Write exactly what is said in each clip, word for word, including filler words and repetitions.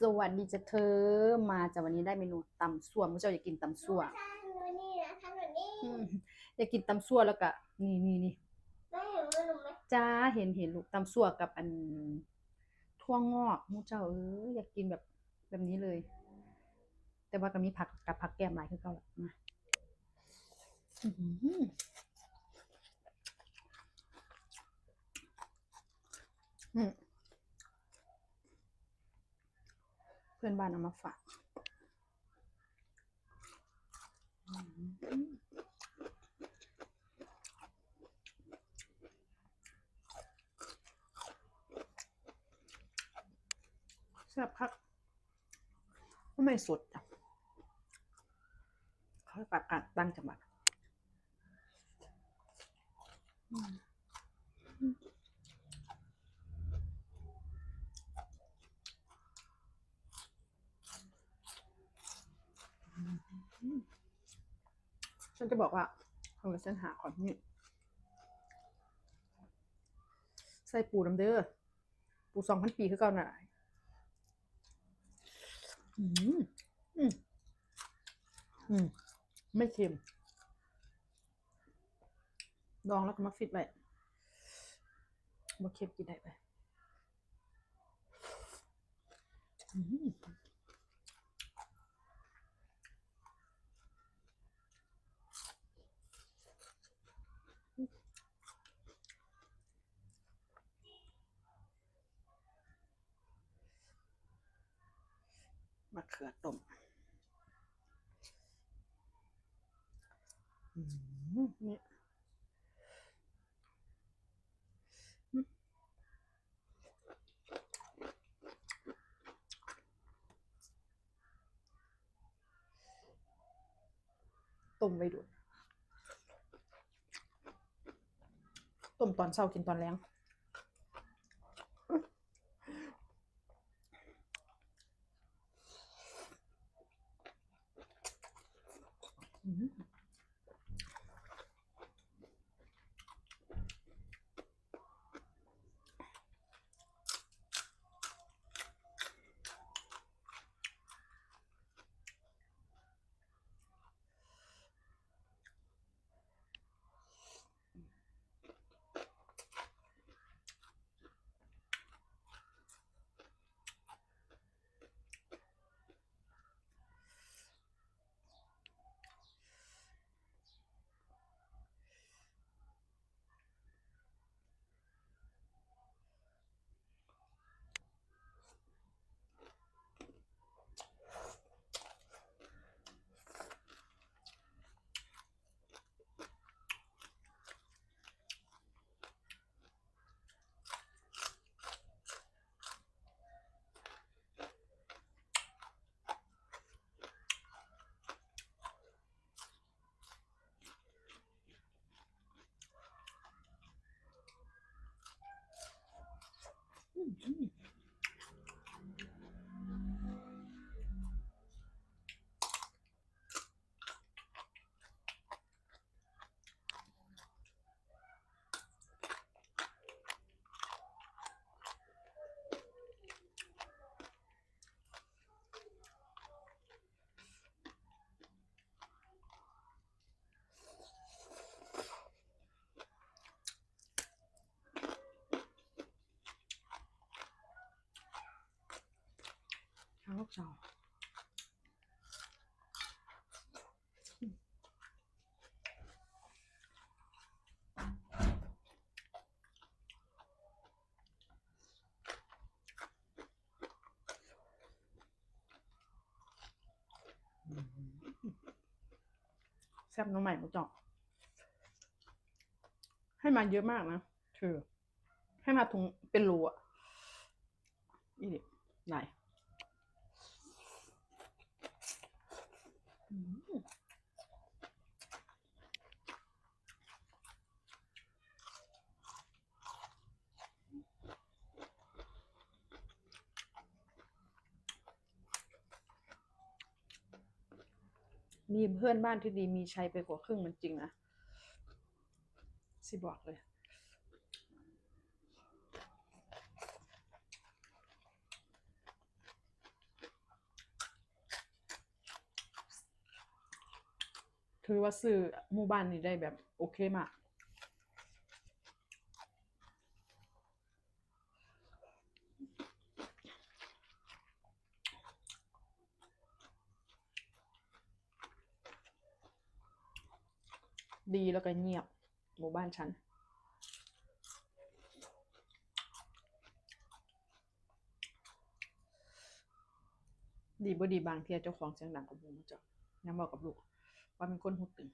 สวัสดีจ้ะเธอ มาจ้ะ วันนี้ได้เมนูตำซั่ว มื้อเจ้าอยากกินตำซั่ว ทำแบบนี้นะ ทำแบบนี้ อืม อยากกินตำซั่วแล้วก็ นี่ นี่ นี่ แม่เห็นมือหนูไหม จ้า เห็น เห็นลูก ตำซั่วกับอัน ถั่วงอก มื้อเจ้า เอ้ย อยากกินแบบ แบบนี้เลย แต่ว่าก็มีผักกับผักแกล้มหลายคือเก่าล่ะ มา อื้อหือ อืม เพื่อนบ้านเอามาฝาก อืม แซ่บคัก ทำไมสดอ่ะ เขาฝากต่างจังหวัด อืม ฉันจะบอกว่า เออ ฉันหาก่อนนี่ ใส่ปูนำเด้อ ปูสองพันปีคือเก่าน่ะ อืม อืม อืม ไม่เค็ม ดองแล้วก็มาฟิตไว้ บ่เค็มกินได้ไป อืม มะเขือต้ม อืม นี่ ต้มไว้โดน ต้มตอนเช้ากินตอนแลง อืม ทั้งลูกสาว แซ่บน้องใหม่หมูจอก ให้มาเยอะมากนะ คือ ให้มาถุงเป็นโลอ่ะ อีนี่หลาย อืม มีเพื่อนบ้านที่ดีมีชัยไปกว่าครึ่งมันจริงนะ สิบอกเลย อืม ถือว่าซื้อหมู่บ้านนี้ได้แบบโอเคมาก ดีแล้วก็เงียบ หมู่บ้านฉัน ดีบ่ดีบางเทื่อเจ้าของเสียงดังกว่าหมู่เจ้า ยังบอกกับลูก ว่าเป็นคนหูตึง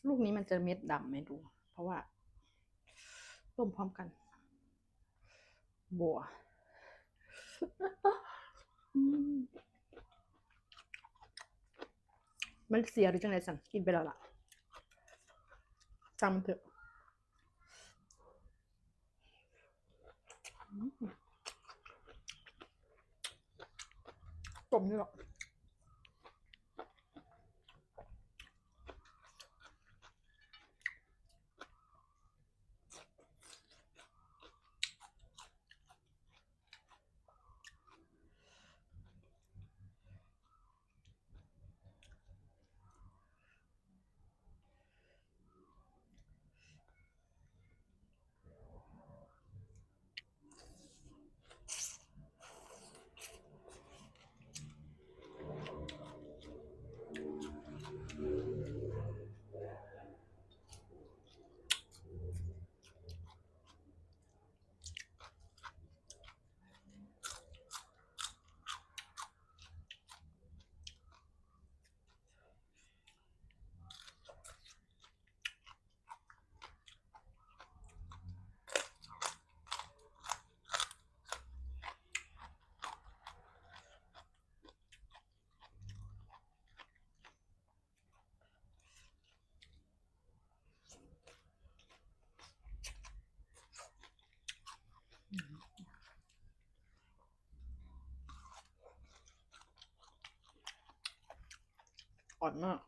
ลูกนี้มันจะเม็ดดำไหมดู เพราะว่า ต้มพร้อมกัน บัว อืม มันเสียหรือจังได๋สั่น กินไปแล้วล่ะ ช่างมันเถอะ อืม ต้มนี่หรอ อ่อนมาก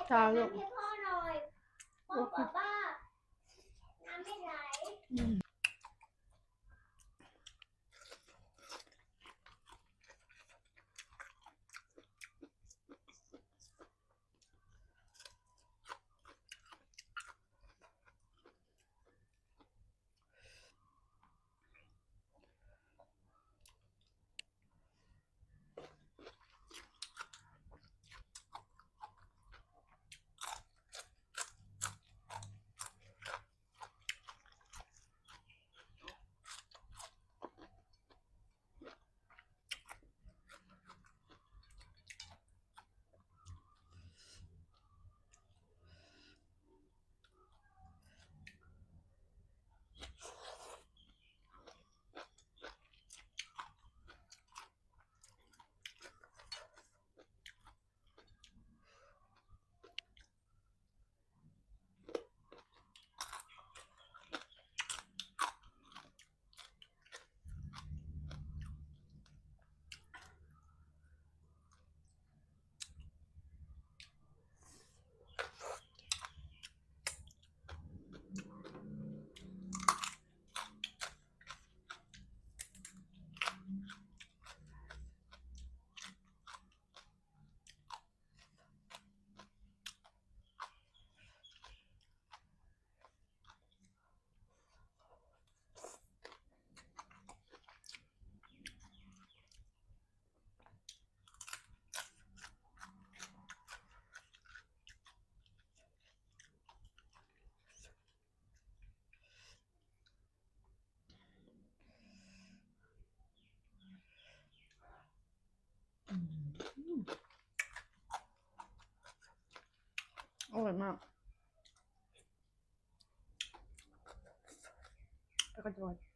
ชาลูก ให้พ่อหน่อย พ่อบอกว่าน้ำไม่ไหล อืม อื อืม อร่อยมาก แล้วก็จะอร่อย